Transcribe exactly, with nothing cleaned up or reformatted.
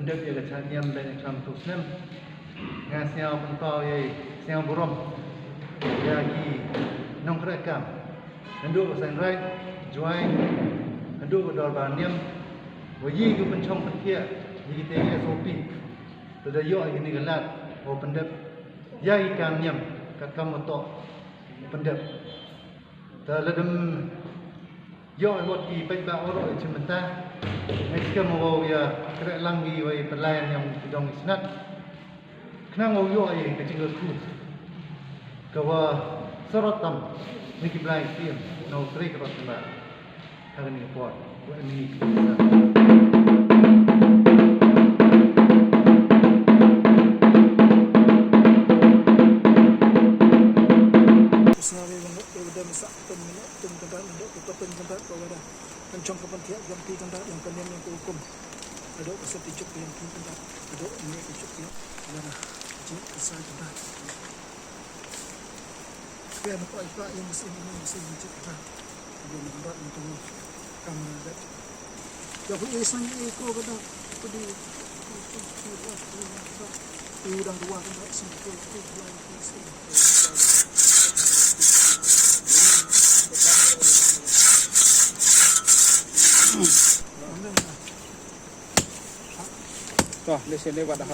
Pyndep ïa ka jingïam bad ka jingïam tu snem. Nga sngew pynpaw ïa, sngew burom ïa ki nongtrei kam, naduh ka Seiñ Raij, Jwai, naduh ka Dorbar Niam, wa ïa ki pynshong pynthiah ïa ki te S O P. Te da ïoh ïa kine ki lad wa pyndep ïa ki kam niam katkam wa toh pyndep. Te lada ym ïoh ïa wat ki paidbah waroh ïa ka jingmyntoi, nga skhem wa ïa khreh lang ki wa ïa pynlait ïa ki dong ki snat. Khnang wa ïoh ïa ka jingkyrkhu ka wa sarot tam na ki blai ki ïing na u trei ka rot kynda. Ha kane ka por wa ym ni ki Kum kynrad, naduh ka pateng kynrad ka wada. Kan shong ka pynthiah ka jong phi kynrad, ïa ka niam ïa ka hukum. Naduh ka sati juk ka jong phi kynrad, naduh ka niam ka juk ka jong wada. Jing ka sa kynrad. Ka na koi pa ïa ka sati ïa ka sati juk kynrad. Ïa ka niam ba ïa ka kam na da. Ïa phi ïa sang ïa ko ka da. Phi di. To, listen deh, what the hell.